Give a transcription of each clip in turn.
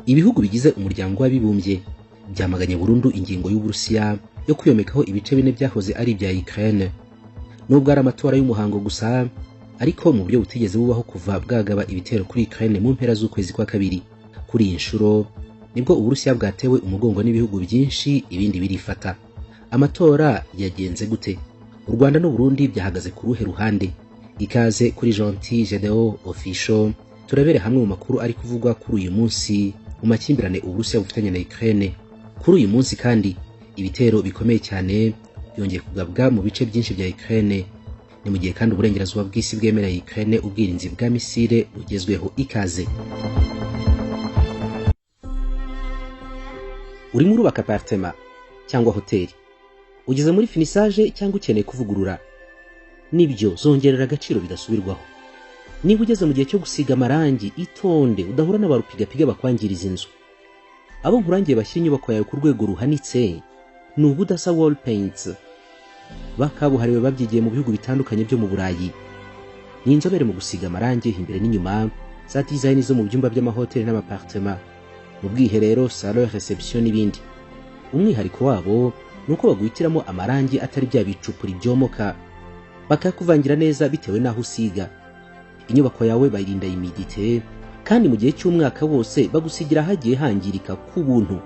Ibihugu bigize Umuryango w'Abibumbye byamaganye burundu ingingo y'Uburusiya yo kwiyomekaho ibice bine byahoze ari ibya Ukraine. Nubwo ari amatora y'umuhango gusa, ariko mu buryo butigeze bubaho kuva bwagaba ibitero kuri Ukraine mu mpera z'ukwezi kwa kabiri. Kuri iyi nshuro nibwo Uburusiya bwatewe umugongo n'ibihugu byinshi, ibindi birifata. Amatora yagenze gute? U Rwanda n'u Burundi byahagaze ku ruhe ruhande? Ikaze kuri Gentil Gedeo Official, turabere hamwe mu makuru ari kuvugwa kuri uyu munsi mu makimbirane Uburusiya bufitanye na Ukraine. Kuri uyu munsi kandi ibitero bikomeye cyane byongeye kugabwa mu bice byinshi bya Ukraine. Ni mu gihe kandi uburengerazuba bw'isi bwemerera Ukraine ubwirinzi bwa misile bugezweho. Ikaze. Urimo urubaka apartema cyangwa hoteli, ugeze muri finissage cyangwa ukeneye kuvugurura, nibyo zongerera agaciro bidasubirwaho. Niba ugeze mu gihe cyo gusiga amarangi, itonde udahura n'abarupigapiga bakwangiriza inzu. Abo nkurangiye bashyira inyubako yawe ku rwego ruhanitse ni Ubudasa Wall Paints. Bakabuhariwe babyigiye mu bihugu bitandukanye byo mu Burayi. Ni inzobere mu gusiga amarangi imbere n'inyuma, za design zo mu byumba by'amahoteli n'amapartema, mu bwiherero, salon, reception n'ibindi. Umwihariko wabo ni uko baguhitiramo amarangi atari bya bicupuri byomoka, bakakuvangira neza bitewe n'aho usiga. Inyubako yawe bayirinda humidité, kandi mu gihe cy'umwaka wose bagusigira ahagiye hangirika ku buntu.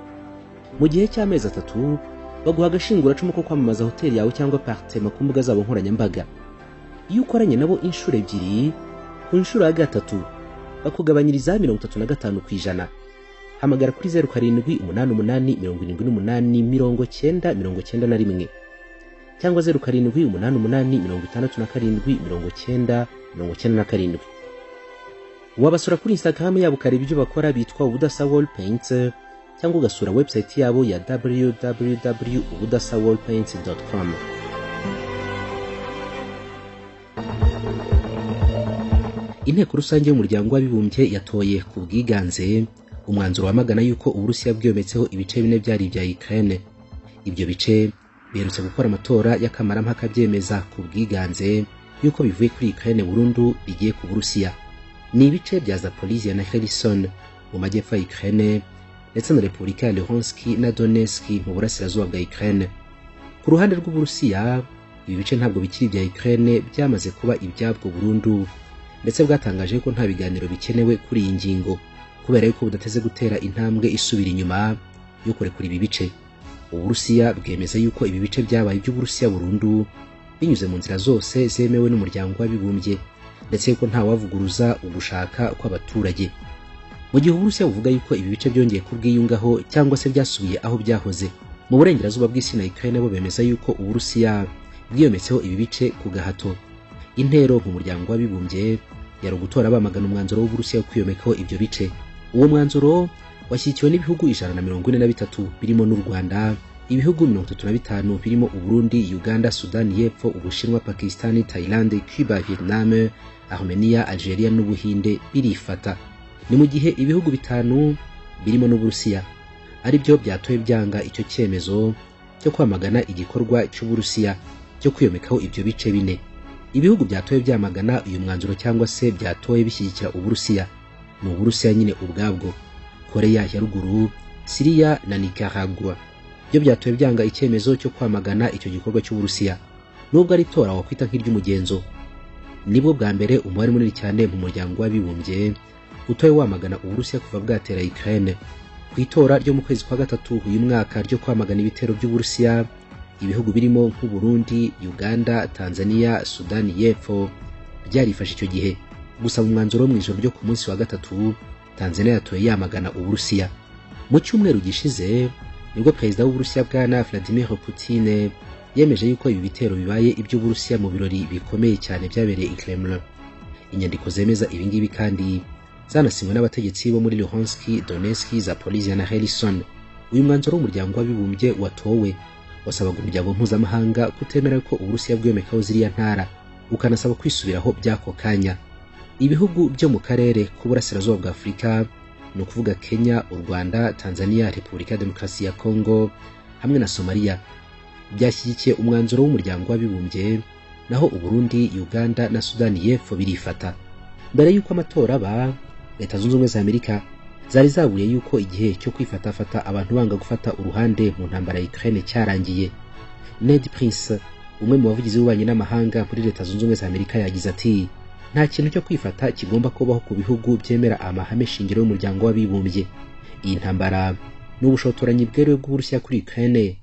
Mu gihe cy'amezi 3 baguha agashinguracumu ko kwamamaza hoteli yawe cyangwa apartema ku mbuga zabo nkoranyambaga. Iyo ukoranye nabo inshuro 2, ku nshuro ya 3 bakugabanyiriza 35%. Hamagara kuri 0788 78 90 91 cyangwa 0788 67 90 97. Wabasura kuri Instagram yabo ukareba ibyo bakora, bitwa Ubudasa Wall Paints, cyangwa ugasura website yabo ya www.ubudasawallpaints.com. Inteko rusange y'Umuryango w'Abibumbye yatoye ku bwiganze umwanzuro wamagana yuko Uburusiya bwiyometseho ibice bine byari ibya Ukraine. Ibyo bice biherutse gukora amatora y'akamarampaka byemeza ku bwiganze yuko bivuye kuri Ukraine burundu bigiye ku Burusiya. Ni ibice bya Zaporizhia na Kherson mu majyepfo ya Ukraine, ndetse na Repubulika ya Luhansk na Donetsk mu burasirazuba bwa Ukraine. Ku ruhande rw'Uburusiya, ibi bice ntabwo bikiri ibya Ukraine, byamaze kuba ibyabwo burundu, ndetse bwatangaje ko nta biganiro bikenewe kuri iyi ngingo kubera yuko budateze gutera intambwe isubira inyuma yo kurekura ibi bice. Uburusiya bwemeza yuko ibi bice byabaye iby'Uburusiya burundu binyuze mu nzira zose zemewe n'Umuryango w'Abibumbye, ndetse yuko nta wavuguruza ugushaka kw'abaturage. Mu gihe Uburusiya buvuga yuko ibi bice byongeye kubwiyungaho cyangwa se byasubiye aho byahoze, mu burengerazuba bw'isi na Ukraine bo bemeza yuko Uburusiya bwiyometseho ibi bice ku gahato. Intero mu Muryango w'Abibumbye yari ugutora bamagana umwanzuro w'Uburusiya wo kwiyomekaho ibyo bice. Uwo mwanzuro washyigikiwe n'ibihugu 143 birimo n'u Rwanda, ibihugu 35 birimo Uburundi, Uganda, Sudani y'Epfo, Ubushinwa, Pakistan, Thailand, Cuba, Vietnam, Armenia, Algeria n'Ubuhinde birifata. Ni mu gihe ibihugu 5 birimo n'Uburusiya ari byo byatoye byanga icyo cyemezo cyo kwamagana igikorwa cy'Uburusiya cyo kwiyomekaho ibyo bice bine. Ibihugu byatoye byamagana uyu mwanzuro cyangwa se byatoye bishyigikira Uburusiya ni Uburusiya nyine ubwabwo, Korea ya Ruguru, Syria na Nicaragua. Byo byatoye byanga icyemezo cyo kwamagana icyo gikorwa cy'Uburusiya, nubwo ari itora wakwita nk'iry'umugenzo. Nibwo bwa mbere umubare munini cyane mu Muryango w'Abibumbye utoye wamagana Uburusiya kuva bwatera Ukraine. Ku itora ryo mu kwezi kwa 3 uyu mwaka ryo kwamagana ibitero by'Uburusiya, ibihugu birimo nk'u Burundi, Uganda, Tanzania, Sudani y'Epfo byarifashe icyo gihe. Gusa mu mwanzuro wo mu ijoro ryo ku munsi wa 3, Tanzania yatoye yamagana Uburusiya. Mu cyumweru gishize nibwo Perezida w'Uburusiya bwana Vladimir Putin yemeje yuko ibi bitero bibaye iby'Uburusiya mu birori bikomeye cyane byabereye i Kremlin. Inyandiko zemeza ibi ngibi kandi zanasinywe n'abategetsi bo muri Luhansk, Donetsk, Zaporizhia na Kherson. Uyu mwanzuro w'Umuryango w'Abibumbye watowe wasabaga umuryango mpuzamahanga kutemera ko Uburusiya bwiyomekaho ziriya ntara, ukanasaba kwisubiraho by'ako kanya. Ibihugu byo mu karere k'uburasirazuba bwa Afurika, ni ukuvuga Kenya, u Rwanda, Tanzania, Repubulika ya Demokarasi ya Kongo hamwe na Somalia, byashyigikiye umwanzuro w'Umuryango w'Abibumbye, naho Uburundi, Uganda na Sudani y'Epfo birifata. Mbere y'uko amatora aba, Leta Zunze Ubumwe za Amerika Zari zaburiye yuko igihe cyo kwifatafata abantu banga gufata uruhande mu ntambara ya Ukraine cyarangiye. Ned Price, umwe mu bavugizi b'ububanyi n'amahanga muri Leta Zunze Ubumwe za Amerika, yagize ati: "Nta kintu cyo kwifata kigomba kubaho ku bihugu byemera amahame shingiro y'umuryango w'abibumbye. Iyi ntambara ni ubushotoranyi bweruye bw'Uburusiya kuri Ukraine,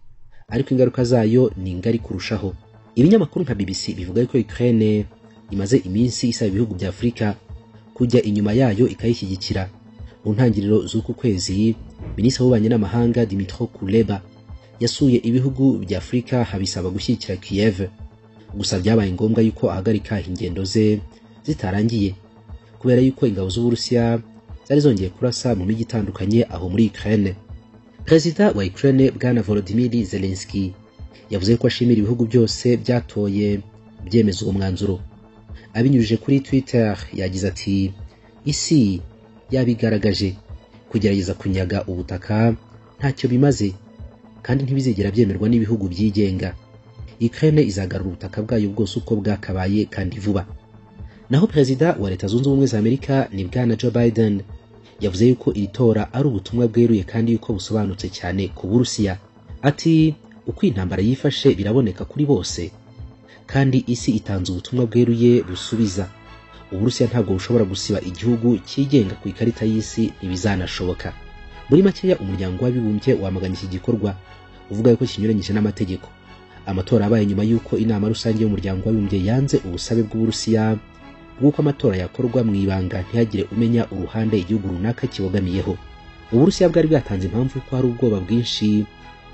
ariko ingaruka zayo ni ngari kurushaho." Ibinyamakuru nka BBC bivuga ko Ukraine imaze iminsi isaba ibihugu bya Afurika kujya inyuma yayo ikayishyigikira. Mu ntangiriro z'uku kwezi, Minisitiri w'ububanyi n'amahanga Dmytro Kuleba yasuye ibihugu bya Afurika habisaba gushyigikira Kiev. Gusa byabaye ngombwa yuko ahagarika ingendo ze zitarangiye kubera yuko ingabo z'Uburusiya zari zongeye kurasa mu mijyi itandukanye aho muri Ukraine. Perezida wa Ukraine Bwana Volodymyr Zelensky yavuze ko ashimira ibihugu byose byatoye byemeza uwo mwanzuro. Abinyujije kuri Twitter yagize ati: "Isi yabigaragaje, kugerageza kunyaga ubutaka ntacyo bimaze kandi ntibizigera byemerwa n'ibihugu byigenga. Ukraine izagarura ubutaka bwayo bwose uko bwakabaye kandi vuba." Naho Perezida wa Leta Zunze Ubumwe za Amerika ni Bwana Joe Biden yavuze yuko iri tora ari ubutumwa bweruye kandi yuko busobanutse cyane ku Burusiya. Ati: "Uko intambara yifashe biraboneka kuri bose, kandi isi itanze ubutumwa bweruye busubiza. Uburusiya ntabwo bushobora gusiba igihugu cyigenga ku ikarita y'isi, ntibizanashoboka." Muri makeya, umuryango w'abibumbye wamaganye iki gikorwa uvuga yuko kinyuranyije n'amategeko. Amatora abaye nyuma y'uko inama rusange y'umuryango w'abibumbye yanze ubusabe bw'Uburusiya bw'uko amatora yakorwa mu ibanga, ntihagire umenya uruhande igihugu runaka kibogamiyeho. Uburusiya bwari bwatanze impamvu ko hari ubwoba bwinshi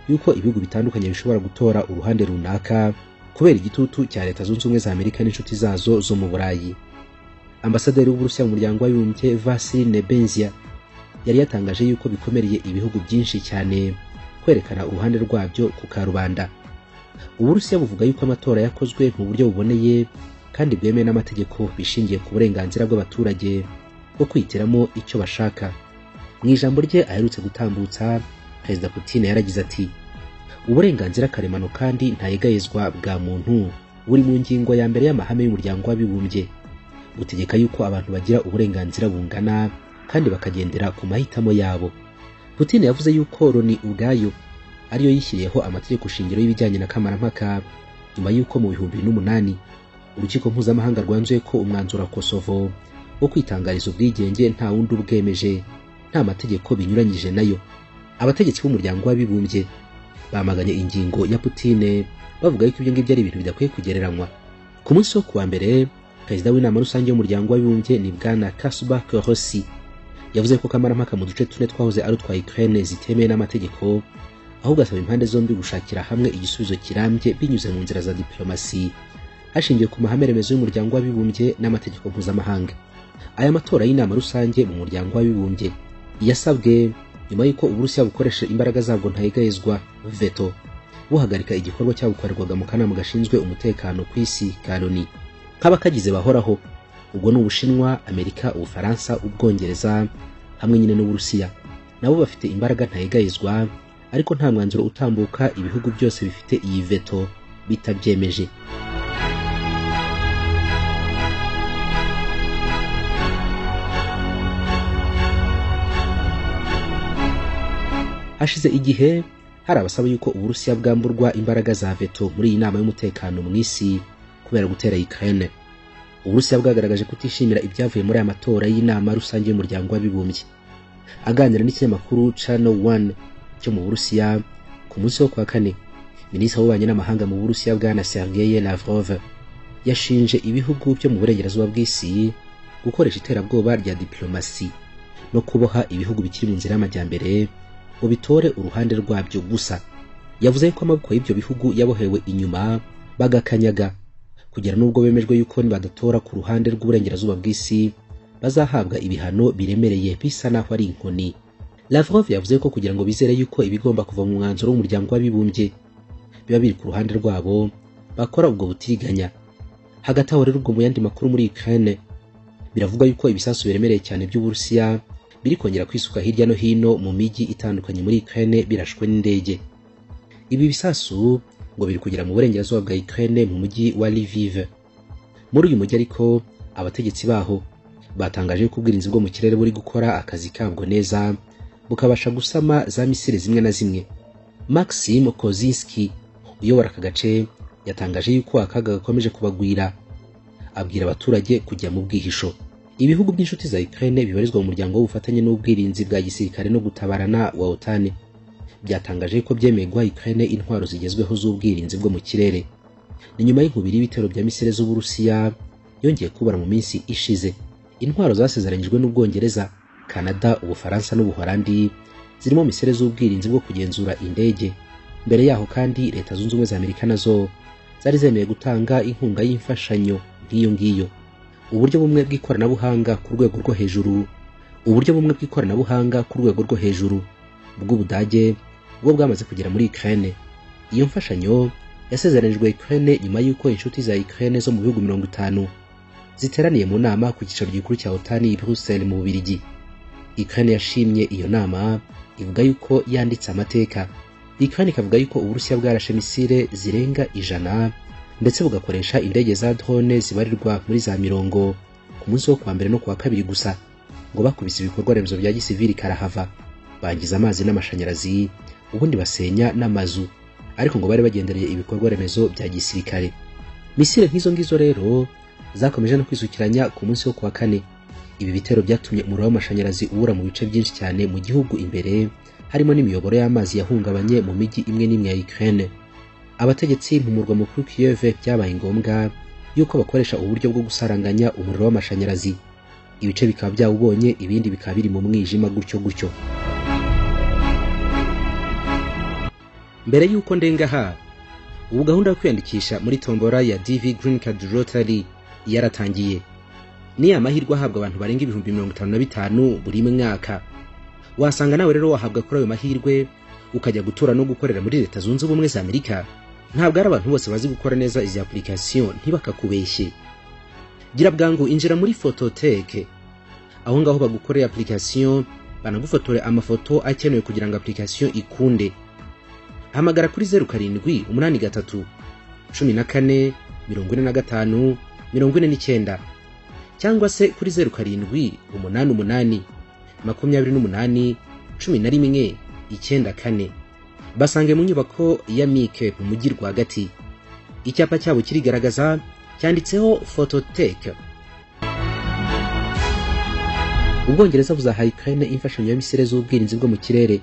yuko ibihugu bitandukanye bishobora gutora uruhande runaka kubera igitutu cya Leta Zunze Ubumwe za Amerika n'inshuti zazo zo mu Burayi. Ambasaderi w'Uburusiya mu muryango w'abibumbye Vasily Nebenzia yari yatangaje yuko bikomereye ibihugu byinshi cyane kwerekana uruhande rwabyo ku karubanda. Uburusiya buvuga yuko amatora yakozwe mu buryo buboneye kandi bwemewe n'amategeko, bishingiye ku burenganzira bw'abaturage bwo kwihitiramo icyo bashaka. Mu ijambo rye aherutse gutambutsa, Perezida Putin yaragize ati: "Uburenganzira karemano kandi ntayegayezwa bwa muntu buri mu ngingo ya mbere y'amahame y'umuryango w'abibumbye. Butegeka yuko abantu bagira uburenganzira bungana kandi bakagendera ku mahitamo yabo." Putin yavuze yuko Loni ubwayo ariyo yishyiriyeho amategeko shingiro y'ibijyanye na kamarampaka, nyuma y'uko mu 2008 urukiko mpuzamahanga rwanzuye ko umwanzuro wa Kosovo wo kwitangariza ubwigenge nta wundi ubwemeje, nta mategeko binyuranyije nayo. Abategetsi b'umuryango w'abibumbye bamaganye ingingo ya Putin, bavuga yuko ibyo ngibyo ari ibintu bidakwiye kugereranywa. Ku munsi wo kuwa mbere, Perezida w'inama rusange y'umuryango w'abibumbye ni Bwana Kasubak Rossi yavuze ko kamarampaka mu duce tune twahoze ari utwa Ukraine zitemewe n'amategeko, ahubwo asaba impande zombi gushakira hamwe igisubizo kirambye binyuze mu nzira za diplomasi, hashingiwe ku mahame remezo y'umuryango w'abibumbye n'amategeko mpuzamahanga. Aya matora y'inama rusange mu muryango w'abibumbye yasabwe nyuma y'uko Uburusiya bukoresha imbaraga zabwo ntayegayezwa, veto, buhagarika igikorwa cyabukorerwaga mu kanama gashinzwe umutekano ku isi ka Loni nk'abakagize bahoraho. Ubwo ni Ubushinwa, Amerika, Ubufaransa, Ubwongereza hamwe nyine n'Uburusiya, nabo bafite imbaraga ntayegayezwa, ariko nta mwanzuro utambuka ibihugu byose bifite iyi veto bitabyemeje. Hashize igihe hari abasaba yuko Uburusiya bwamburwa imbaraga za veto muri iyi nama y'umutekano mu isi kubera gutera Ukraine. Uburusiya bwagaragaje kutishimira ibyavuye muri aya matora y'inama rusange y'umuryango w'abibumbye. Aganira n'ikinyamakuru Channel One cyo mu Burusiya ku munsi wo kuwa kane, Minisitiri w'ububanyi n'amahanga mu Burusiya Bwana Sergei Lavrov yashinje ibihugu byo mu burengerazuba bw'isi gukoresha iterabwoba rya diplomasi no kuboha ibihugu bikiri mu nzira y'amajyambere ngo bitore uruhande rwabyo gusa. Yavuze ko amaboko y'ibyo bihugu yabohewe inyuma bagakanyaga, kugera n'ubwo bemejwe yuko nibadatora ku ruhande rw'uburengerazuba bw'isi bazahabwa ibihano biremereye bisa naho ari inkoni. Lavrov yavuze ko kugira ngo bizere yuko ibigomba kuva mu mwanzuro w'umuryango w'abibumbye biba biri ku ruhande rwabo, bakora ubwo butiriganya. Hagati aho rero, ubwo mu yandi makuru muri Ukraine, biravugwa yuko ibisasu biremereye cyane by'Uburusiya biri kongera kwisuka hirya no hino mu mijyi itandukanye muri Ukraine, birashwe n'indege. Ibi bisasu ngo biri kugera mu burengerazuba bwa Ukraine mu mujyi wa Lviv. Muri uyu mujyi ariko, abategetsi baho Batangaje ko ubwirinzi bwo mu kirere buri gukora akazi kabwo neza, bukabasha gusama za misile zimwe na zimwe. Maxim Kozinski uyobora aka gace yatangaje yuko akaga gakomeje kubagwira, abwira abaturage kujya mu bwihisho. Ibihugu by'inshuti za Ukraine bibarizwa mu muryango w'ubufatanye n'ubwirinzi bwa gisirikare no gutabarana wa OTAN byatangaje ko byemeye guha Ukraine intwaro zigezweho z'ubwirinzi bwo mu kirere. Ni nyuma y'inkubiri y'ibitero bya misile z'Uburusiya yongeye kubara mu minsi ishize. Intwaro zasezeranyijwe n'Ubwongereza, Canada, Ubufaransa n'Ubuholandi zirimo misile z'ubwirinzi bwo kugenzura indege. Mbere yaho kandi Leta Zunze Ubumwe za Amerika nazo zari zemeye gutanga inkunga y'imfashanyo nk'iyo ngiyo. Uburyo bumwe bw'ikoranabuhanga ku rwego rwo hejuru, uburyo bumwe bw'ikoranabuhanga ku rwego rwo hejuru bw'Ubudage bwo bwamaze kugera muri Ukraine. Iyo mfashanyo yasezeranijwe Ukraine nyuma y'uko inshuti za Ukraine zo mu bihugu 50 ziteraniye mu nama ku cyicaro gikuru cya OTAN i Bruxelles mu Bubiligi. Ukraine yashimye iyo nama, ivuga yuko yanditse amateka. Ukraine ikavuga yuko Uburusiya bwarashe misile zirenga 100 ndetse bugakoresha indege za drone zibarirwa muri za 40 ku munsi wo kuwa mbere no kuwa kabiri gusa, ngo bakubise ibikorwa remezo bya gisivili karahava, bangiza amazi n'amashanyarazi, ubundi basenya n'amazu, ariko ngo bari bagendereye ibikorwa remezo bya gisirikare. Misile nk'izo ngizo rero zakomeje no kwisukiranya ku munsi wo kuwa kane. Ibi bitero byatumye umuriro w'amashanyarazi ubura mu bice byinshi cyane mu gihugu imbere, harimo n'imiyoboro y'amazi yahungabanye mu mijyi imwe n'imwe ya Ukraine. Abategetsi mu murwa mukuru Kiev byabaye ngombwa yuko bakoresha uburyo bwo gusaranganya umuriro w'amashanyarazi, ibice bikaba byawubonye, ibindi bikaba biri mu mwijima gutyo gutyo. Mbere yuko ndengaha, ubu gahunda yo kwiyandikisha muri tombora ya DV Green Card Lottery yaratangiye. Ni amahirwe ahabwa abantu barenga 55,000 buri mwaka. Wasanga nawe rero wahabwa kuri ayo mahirwe ukajya gutura no gukorera muri Leta Zunze Ubumwe za Amerika. Ntabwo ari abantu bose bazi gukora neza izi application, ntibakakubeshye. Gira bwangu injira muri Phototech, aho ngaho bagukorera application, banagufotore amafoto akenewe kugira ngo application ikunde. Hamagara kuri 07 83 14 45 49 cyangwa se kuri 07 88 28 11 94. Basange mu nyubako ya Mike mu mujyi rwagati. Icyapa cyabo kirigaragaza, cyanditseho Phototech. Ubwongereza buzaha Ukraine imfashanyo ya misile z'ubwirinzi bwo mu kirere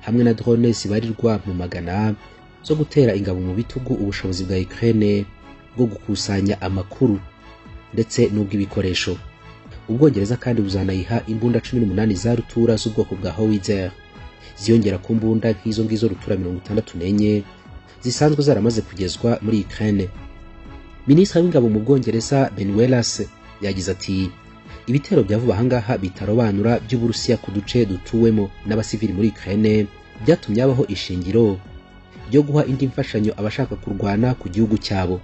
hamwe na drone zibarirwa mu magana zo gutera ingabo mu bitugu ubushobozi bwa Ukraine bwo gukusanya amakuru ndetse n'ubw'ibikoresho. Ubwongereza kandi buzanayiha imbunda 18 za rutura z'ubwoko bwa Howitzer, ziyongera ku mbunda nk'izo ngizo rutura 64 zisanzwe zaramaze kugezwa muri Ukraine. Minisitiri w'ingabo mu Bwongereza Ben Wallace yagize ati: ibitero bya vuba ahangaha bitarobanura by'Uburusiya ku duce dutuwemo n'abasivili muri Ukraine byatumye habaho ishingiro ryo guha indi mfashanyo abashaka kurwana ku gihugu cyabo.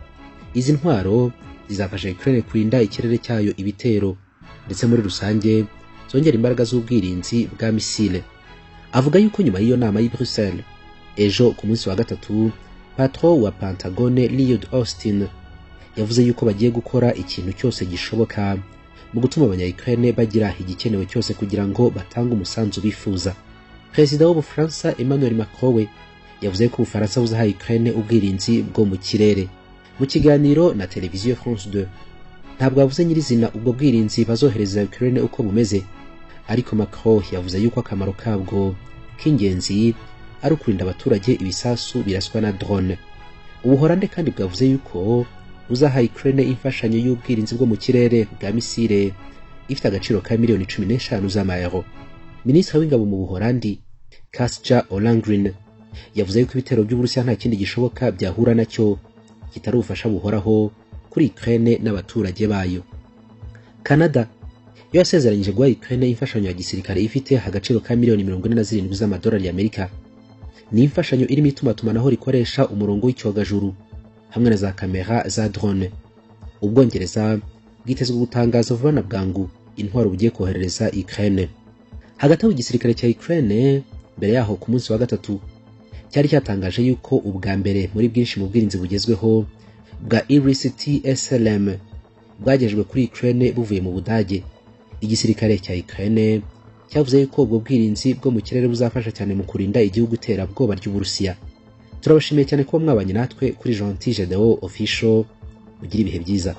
Izi ntwaro zizafasha Ukraine kurinda ikirere cyayo ibitero, ndetse muri rusange zongera imbaraga z'ubwirinzi bwa misile. Avuga yuko nyuma y'iyo nama y'i Bruxelles ejo ku munsi wa gatatu, patron wa Pentagone Lloyd Austin yavuze yuko bagiye gukora ikintu cyose gishoboka mu gutuma abanya-Ukraine bagira igikenewe cyose kugira ngo batange umusanzu bifuza. Perezida w'Ubufaransa Emmanuel Macron we yavuze ko Ubufaransa buzaha Ukraine ubwirinzi bwo mu kirere. Mu kiganiro na televiziyo France 2, ntabwo yavuze nyirizina ubwo bwirinzi bazohereza Ukraine uko bumeze, ariko Macron yavuze yuko akamaro kabwo k'ingenzi ari ukurinda abaturage ibisasu biraswa na drone. Ubuholande kandi bwavuze yuko buzaha Ukraine imfashanyo y'ubwirinzi bwo mu kirere bwa misile ifite agaciro ka miliyoni 15 z'amayero. Minisitiri w'ingabo mu Buholandi Kasja Ollongren yavuze yuko ibitero by'Uburusiya nta kindi gishoboka byahura nacyo kitari ubufasha buhoraho kuri Ukraine n'abaturage bayo. Canada yo yasezeranyije guha Ukraine imfashanyo ya gisirikare ifite agaciro ka miliyoni 47 z'amadolari y'Amerika. Ni imfashanyo irimo itumatumanaho rikoresha umurongo w'icyogajuru hamwe na za kamera za drone. Ubwongereza bwitezwe gutangaza vuba na bwangu intwaro bugiye koherereza Ukraine. Hagati aho igisirikare cya Ukraine mbere yaho ku munsi wa gatatu cyari cyatangaje yuko ubwa mbere muri bwinshi mu bwirinzi bugezweho bwa IRIS-T SLM bwagejejwe kuri Ukraine buvuye mu Budage. Igisirikare cya Ukraine cyavuze yuko ubwo bwirinzi bwo mu kirere buzafasha cyane mu kurinda igihugu iterabwoba ry'Uburusiya. Turabashimiye cyane kuba mwabanye natwe kuri Gentil Gedeon Official. Mugire ibihe byiza.